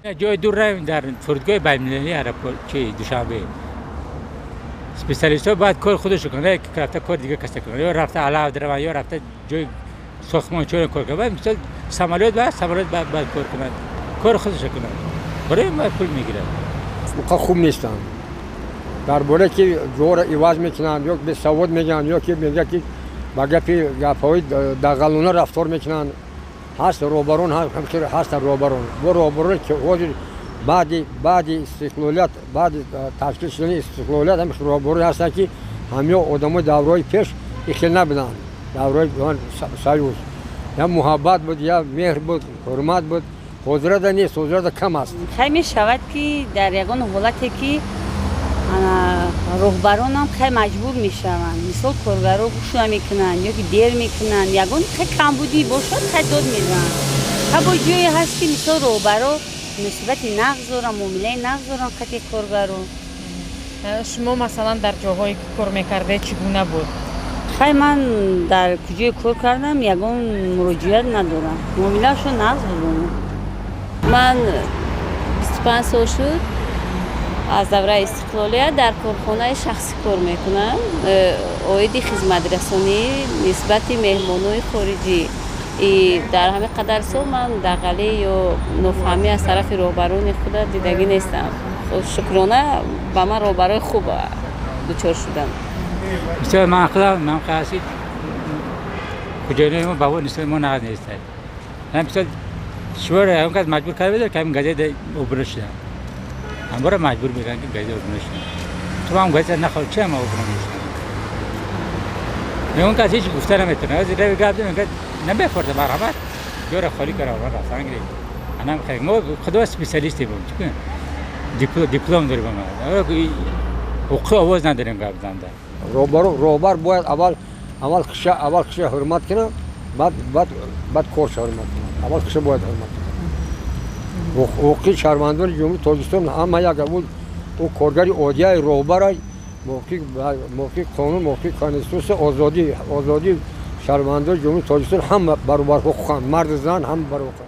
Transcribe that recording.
Ҷои дур равем, дар фурудгоҳи байналмилалии аэропорт чи Душанбе специалистҳо бояд кори худашон кунанд, ки рафта кори дигар касе кунанд, ё рафта алаф дараванд, ё рафта ҷои сохтмон чора кор кунанд. Мисол, самолёт бояд, самолёт бояд кор кунанд, кори худашон кунанд, барои ин бояд пул мегиранд. Ҳуқуқ хуб нестанд, дар бораи ки ҷоро иваз мекунанд, ё бесавод мегӯянд, ё ки мегӯяд, ки ба гапи гапҳои дағалона рафтор мекунанд. Ҳаст роҳбарон, ҳастанд роҳбарон, бо роҳбароне ки ҳозир баъди истиқлолият, баъди ташкил шудани истиқлолият ҳам роҳбароне ҳастанд, ки ҳамё одамои давраҳои пеш ин хел набуданд. Давраҳои союз я муҳаббат буд, я меҳр буд, ҳурмат буд. Ҳозирада нест, ҳозирада кам аст. Хай, мешавад, ки дар ягон ҳолате ки роҳбаронам хай маҷбур мешаванд, мисол, коргаро гӯш намекунанд ё ки дер мекунанд, ягон хай камбудӣ бошад, хай дод мезананд. Ха, бо ҷое ҳаст, ки мисол, роҳбаро муносибати нағз доранд, муомилаи нағз доранд қати коргаро. Шумо, масалан, дар ҷоҳое ки кор мекардед, чӣ гуна буд? Хай, ман дар куҷое кор кардам, ягон муроҷиат надорам, муомилаашон нағз буд. Ман 25 сол шуд, аз давраи истиқлолият дар корхонаи шахсӣ кор мекунам, оиди хизматрасонӣ нисбати меҳмонои хориҷӣ. И дар ҳамин қадар сол ман дағалӣ ё нофаҳмӣ аз тарафи роҳбарони худа дидагӣ нестам. Шукрона, ба ман роҳбарои хуб дучор шудам. Мисол, ман худам ман қаси хуҷаинои мо баво нисбати мо нағз нестад. Мисол, шуморо ягон кас маҷбур карда медорад, ки ҳамин газета обуна шудам? Ҳамбора маҷбур мекунанд, ки газета обуна шудам. Ту ҳам газета нахоҳ, чи ҳама обуна мешудам? Ягон кас ҳеҷ гуфта наметавонад. Ҳозир рави гап мегӯяд, намефорда, марҳамат, ҷоро холӣ кара, рафтан гиред. Анам хай, мо худо специалистем, диплом дорем, ҳуқуқи овоз надорем гап занда. Роҳбар бояд аввал хиша ҳурмат кунад, баъд корша ҳурмат кунад. Аввал хиша бояд ҳурмат кунад. Ҳуқуқи шаҳрвандони Ҷумҳурии Тоҷикистон ҳама як, ӯ коргари оддияи роҳбарай, мувофиқи қонун, мувофиқи конститутсия, озодии шаҳрвандони Ҷумҳурии Тоҷикистон ҳама баробар ҳуқуқанд, марду зан ҳама баробар.